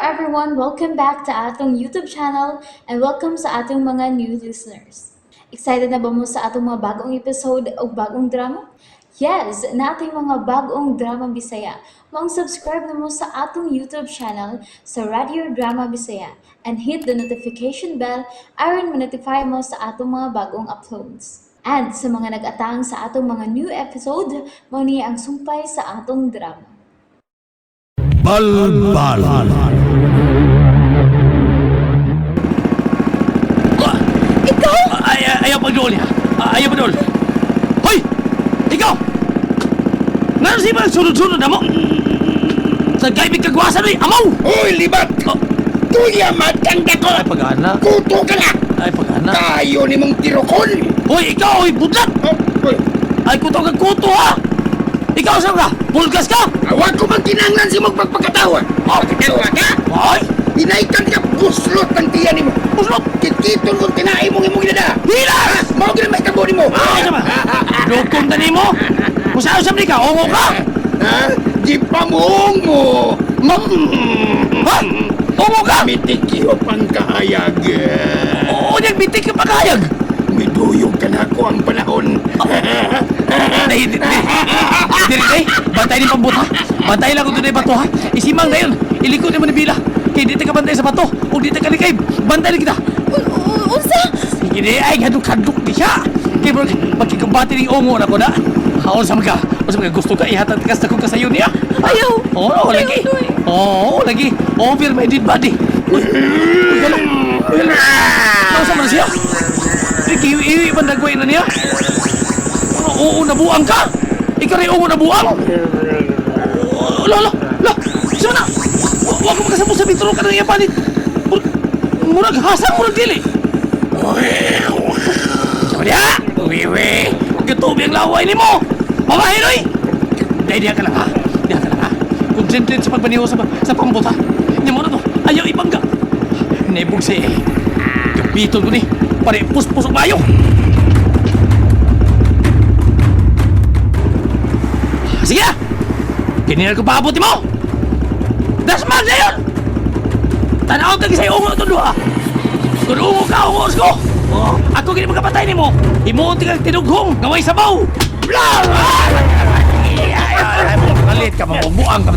everyone! Welcome back to atong YouTube channel and welcome sa atong mga new listeners. Excited na ba mo sa atong mga bagong episode o bagong drama? Yes, nating mga bagong drama Bisaya. Maong subscribe na mo sa atong YouTube channel sa Radio Drama Bisaya and hit the notification bell aron ma-notify mo sa atong mga bagong uploads. And sa mga nag-atang sa atong mga new episode, mao ni ang sumpay sa atong drama. Balbal. Ikaw! Ay, ay, ayaw pagduol niya. Ah, ayaw pagduol. Hoy! Ikaw! Nga si ba sunod-sunod na mo? Sa gaibig kagwasan, oy! Amaw! Uy, libat! Oh. Tuya matanda ko! Ay, pag-ana. Kuto ka na! Ay, pag-ana. Kayo ni mong tirokon! Hoy, ikaw! Hoy, budlat! Oh, uy, Ay, kuto kag kuto, ha! Ikaw, saan ka? Bulgas ka? awag ko man kinanglan si mong pagpagkatawa! Oh. Pagkatawa ka? Ay! Pinaikan ka buslot ng tiyan nimo! Buslot! Kitkiton kung tinae mong imong ginada! Hilas! Mao gina may tabo nimo! Ay, sama! Lukong ta nimo! Kung saan sa ka, ungo ka! Ha? Di pa mo mo! Mam! Ha? Ungo ka! Mitikyo pang kahayag! Oo, nagbitik ka pagkahayag! Miduyog ka na ako ang panahon! Dili, dili, dili, dili. Bantay ni pambuta. Bantay lang kung doon ay bato, ha? Isimang na yun. Ilikot mo ni Bila. Kaya di ka bantay sa bato. O di ka likay. Bantay na kita. Unsa? Sige di, ay, haduk-haduk di siya. Kaya bro, magkikumbati ng ungo na ko na. Haon sa mga, unsa mga gusto ka ihatag ka sa kong kasayo niya. Ayaw. Oo, oh, Ayaw, lagi. Noy. Oo, lagi. Over my dead body. Uy, uy, hala. Uy, hala. Nausa man siya. Uy, kiwi-iwi man nagway na niya. Ano, oo, nabuang ka. Ikaw rin oo, nabuang. Oo, la, la, la. Sama na. Wa ko makasabot sa bitro ka na iya palit. Murag hasang, murag dili. Sama niya. Uwi, uwi. Gatubi ang laway ni mo. Babae, Noy. Dahil diya ka lang, ha? Diya ka lang, ha? Concentrate sa pagbaniho sa pambot, ha? Hindi mo na to. Ayaw ibangga. Nebog siya, eh. Kapiton ko ni. Pare, puspos og mayo. Sige na! Kinina ko paabot mo! Dasmag na yun! Tanaw ka sa ungo ito duha! Kung ungo ka, ungo ko! Oh, ako gini magkapatay nimo! Himuon ti kag tinughong nga way sabaw! Kalit ka, mabubuang ka.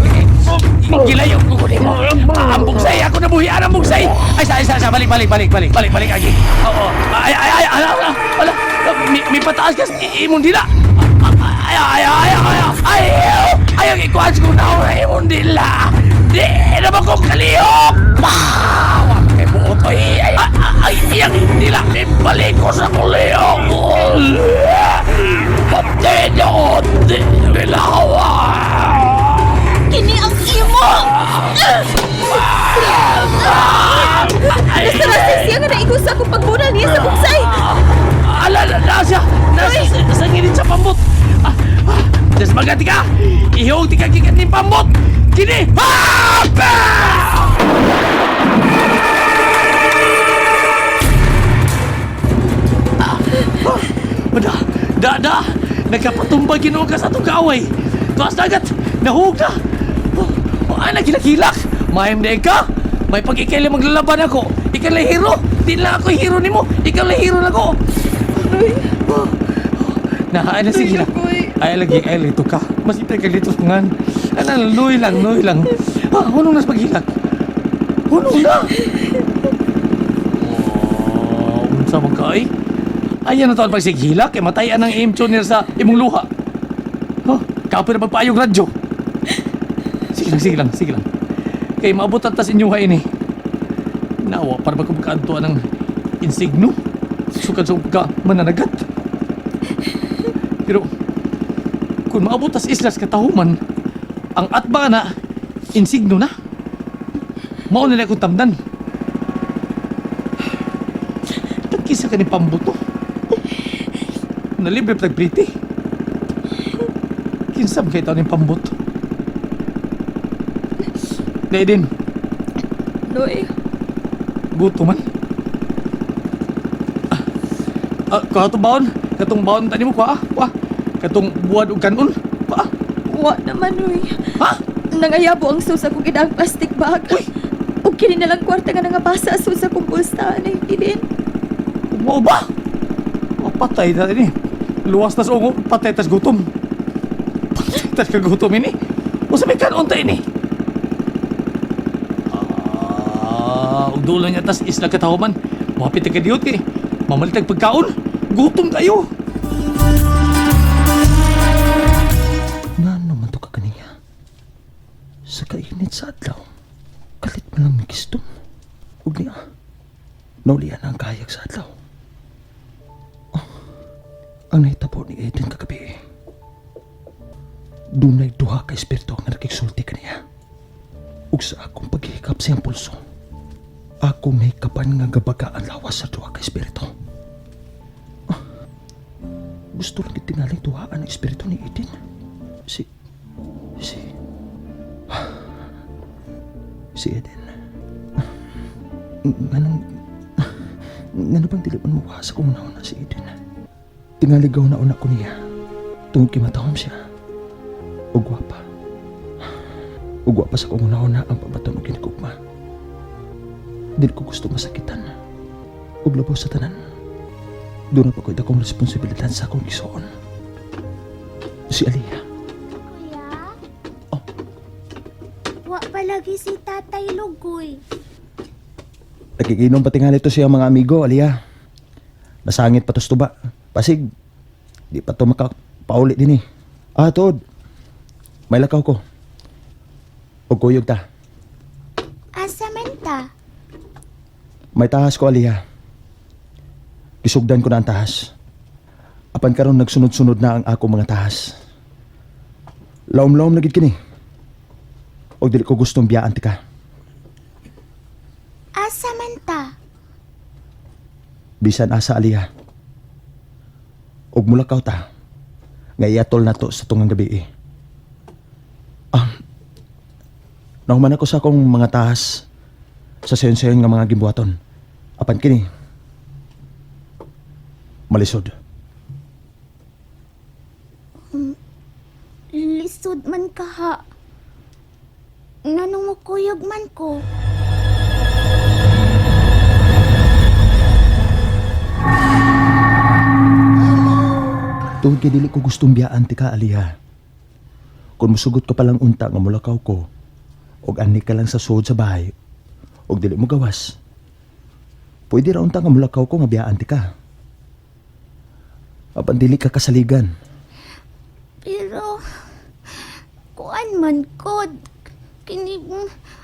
Gilayo ko ko nimo. Ang bugsay, ako nabuhian ang bugsay. Ay, sa, sa, sa, balik, balik, balik, balik, balik, balik, agi. Oo, ay, ay, ay, ala, ala, ala, mi pataas ka, imong dila. Ay, ay, ay, ay, ay, ay, ay, ikuan ko na, ay, imong dila. Di, naman ko kalihok. Bah! Kay buot, ay, ay, ay, ay, iyang dila. Balik ko sa kulihok. Patay niyo, di, bilawa. Kini ang imo! Basta siya nga naigo sa akong pagbunal niya sa buksay! Ala, na, na siya! Nasa sa ngilit sa pambot! Ah, ah, Diyos magati ka! Ihog ti ka gikan ning pambot! Kini! Ah! Bah! Ah, ah, Da, da, da! Nagkapatumba Ginoo ka sa atong kaaway! Tuas dagat! Nahug na! Oh, oh, ay, nagilak-hilak! Mahim na ka! May pag-ikay lang maglalaban ako! Ikaw lang hero! Di lang ako hero nimo! Ikaw lang hero na ko! Na, ay na sige lang. Ay lagi, ay lito ka. Mas ipay ka litos ngan. Ano, luy lang, luy lang. Ah, hunong nas paghilak. Hunong na. Oh, unsa man ka ay? Ayan na taon pagsighilak, kay matayan ang AM tuner sa imong luha. Huh, kapoy na pagpaayog radyo. Sige lang, sige lang, sige lang. Kay maabot ang tas inyo ini. Nawa, para magkumakaantuan ng insigno. Sukad sa ka mananagat. Pero, kung maabot tas islas katahuman, ang atba na, insigno na. Mao nila akong tamdan. Tagkisa ka ni pambuto. Nalibre pa tagpriti. Kinsam kay taon ni pambuto. Dahil din, Noy, guto man. Ah, ah, kuha itong baon. Katong baon tani mo, kuha, ah, kuha. Katong buwad og kanon. Kuha. wa naman, Noy. Ha? Nangayabo ang sus akong gidang plastic bag. Uy! Ug kini na lang kwarta nga nangabasa asud sa akong bulsa ni Eden. Mao ba? Oh, patay na ini. Luwas tas ungo, patay tas gutom. Patay tas kagutom ini. Unsa may kanon ta ini? Ah, ug dulo niya tas isla katahuman. Mapit ka diyot kay. Mamalitag pagkaon. Gutom kayo. Ngano man to ka kaniya? Sa kainit sa adlaw, kalit man lang mikistom. Ug niya, naulian na ang kahayag sa adlaw. Oh, ang nahitabo ni Eden kagabi. Dunay duha ka espiritu ang nakiksulti kaniya. Ug sa akong paghikap siyang pulso, akong nahikapan nga gabaga ang lawas sa duha ka espiritu. Ah, gusto lang itingaling duhaan ang espiritu ni Eden. Si... Si... Si Eden. Nganong... Ngano bang dili man mawa sa kung na si Eden? Tingaligaw na una ko niya. Tungod kay matahom siya. O gwapa. O gwapa sa kung una ang pabaton og ginigugma. Dili ko gusto masakitan. Og labaw sa tanan. Doon na pa ko'y dakong responsibilidad sa akong isuon. Si Aliyah. Kuya? Oh. Wa palagi si Tatay Lugoy. Nakikinom pa tingali to siya mga amigo, Aliyah. Nasangit pa to sa tuba. Pasig, di pa to makapauli din eh. Ah, tuod. May lakaw ko. O kuyog ta. Asa man ta? May tahas ko, Aliyah. Gisugdan ko na ang tahas. Apan karon nagsunod-sunod na ang ako mga tahas. Laom-laom na gid kini. Og dili ko gustong biyaan ti ka. Asa man ta? Bisan asa, Aliyah. Og mulakaw ta. Nga iatol na to sa tungang gabi eh. Nahuman ako sa akong mga tahas sa sayon-sayon nga mga gimbuhaton. Apan kini, malisod. Lisod man kaha. Nganong mukuyog man ko? Tungod kay dili ko gustong biyaan ti ka, Aliyah. Kung musugot ka palang unta nga mulakaw ko, og ani ka lang sa suod sa bahay, og dili mo gawas. Pwede ra unta nga mulakaw ko nga biyaan ti ka. Apan dili ka kasaligan. Pero, kuan man ko. Kini,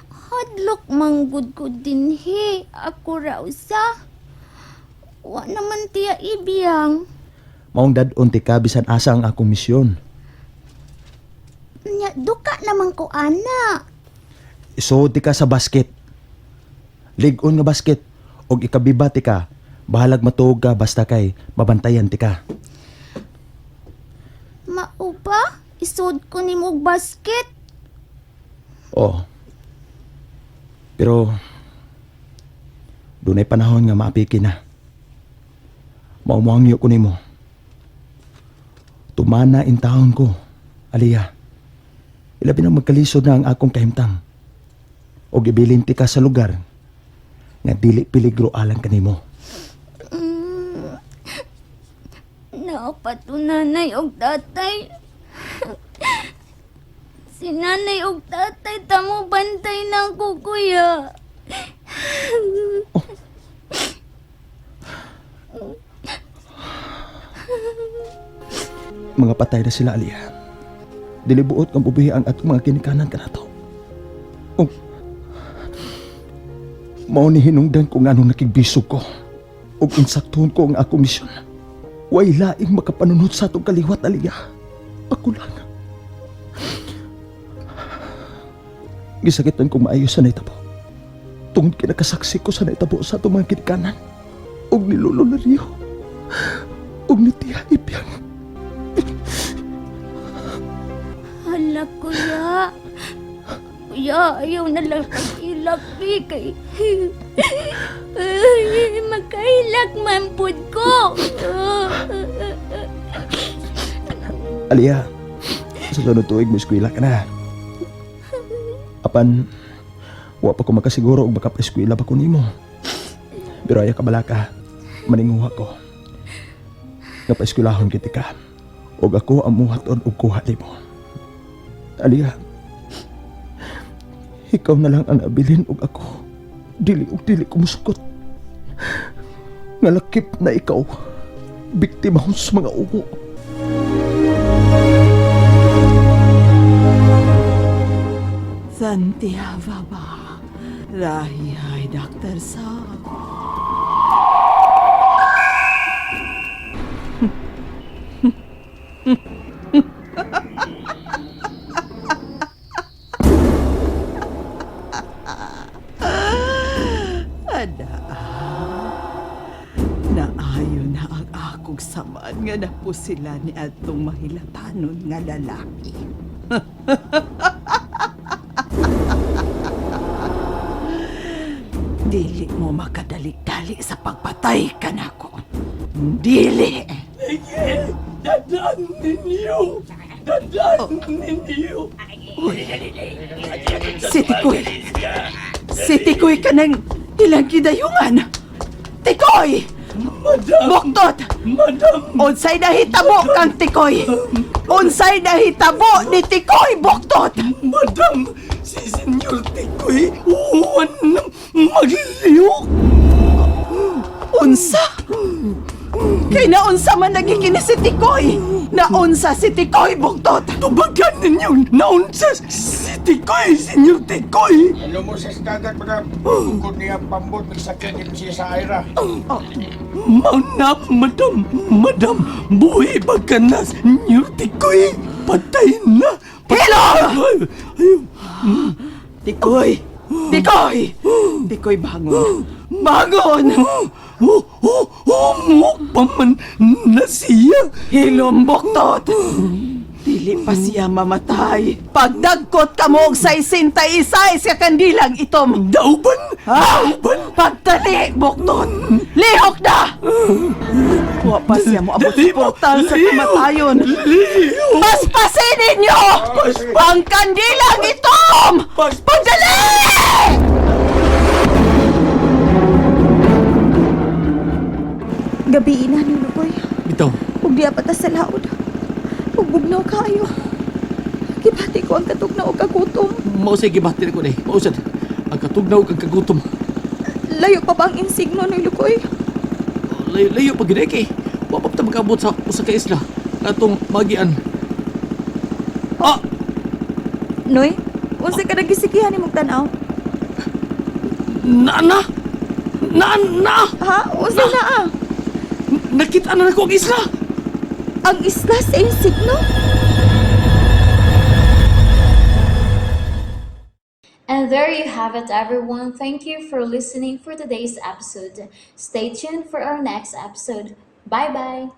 hadlok manggod ko dinhi. Ako ra usa. Wa naman tiya ibiyang. Maong dad-on ti ka bisan asa ang akong misyon. Nya, duka naman ko ana. Isuod ti ka sa basket. Lig-on nga basket og ikabiba ti ka. Bahalag matuog ka basta kay mabantayan ti ka. Mao ba? Isuod ko nimo og basket. Oo. Pero dunay panahon nga maapiki na. Maumuhangyo ko nimo. Tumana in taon ko, Aliyah. Ilabi na magkalisod na ang akong kahimtang. Og ibilin ti ka sa lugar nga dili peligro alang kanimo. Naapat to nanay og tatay. Si nanay og tatay tamo bantay na ako, kuya. Mga patay na sila, Aliyah. Dili buot ang bubihi ang atong mga kinikanan kanato. Oh. Mao ni hinungdan ko nga nung nakigbisog ko. Ug insaktuhon ko ang akong misyon. Way laing makapanunod sa atong kaliwat, Aliyah. Ako lang. Gisakitan kong maayo sa naitabo. Tungod kinakasaksi ko sa naitabo sa atong mga kinikanan. Ug ni Lolo Lario. Ug ni Tia Ipyang. Hala, kuya. Kuya, ayaw na lang pag-ilak, bi, kay... Ay, magkailak man pud ko. Aliyah, sa sunod tuig mo eskwela ka na. Apan, Wa pa ko makasiguro og makapaeskwela pa ko nimo. Pero ayaw ka balaka, maninguha ko. Nga paeskwelahon kita ka. Og ako ang muhaton og kuha nimo. Talia, ikaw na lang ang nabilin og ako. Dili og dili ko musukot. Ngalakip na ikaw. Biktima sa mga ugo. Santiago ba? Rahi ay Dr. Sa. Ada. Naayo na ang akong samaan nga na po sila ni atong mahilatanon nga lalaki. Dili mo makadali-dali sa pagpatay ka nako. Dili! Dadaan ninyo! Dadaan ninyo! Si Tikoy! Si Tikoy ka ng ilang gidayungan! Tikoy! Madam! Buktot! Madam! Unsay nahitabo kang Tikoy? Unsay nahitabo ni Tikoy, Buktot? Madam! Si Senyor Tikoy uwan na magliyok! Unsa? Kay naunsa man lagi kini si Tikoy! Naunsa si Tikoy, Buktot! Tubagan ninyo! Naunsa si Tikoy! Senyor Tikoy! Lumos sa dagat, madam. Tungkol niya ang pambot, nagsakyan din siya sa Aira. Mauna, madam! Madam! Buhi ba ka na, Senyor Tikoy? Patay na! Hello! Ay, ayaw. Tikoy! Tikoy! Tikoy, bangon! Bangon! Oh, oh, humok pa man na siya. Hilom, Buktot! Dili pa siya mamatay. Pagdagkot ka mo og 66 ka kandilang itom. Dauban! Ah! Dauban! Pagdali, Buktot! Lihok na! Wa pa siya mo abot sa Dali mo! portal sa Lihok! kamatayon. Lihok! Paspasin ninyo ang kandilang itom! Pagdali! Gabi na, Nuno Boy. Bitaw, Ug diya pa ta sa laod. Ug bugnaw kaayo. Gibati ko ang katugnaw og kagutom. mausay gibati na ko na eh. Mausad. Ang katugnaw kag kagutom. Layo pa ba ang insigno, Noy Lukoy? Layo, layo pag gid kay. Wa pa ta makaabot sa usa ka isla. Katong magian. Ah! Noy, unsa ka nagisikihan nimong tan-aw? Naa na! Naa na! Ha? Unsa na ah? Nakita na nako ang isla! Ang isla sa insigno? And there you have it, everyone. Thank you for listening for today's episode. Stay tuned for our next episode. Bye bye.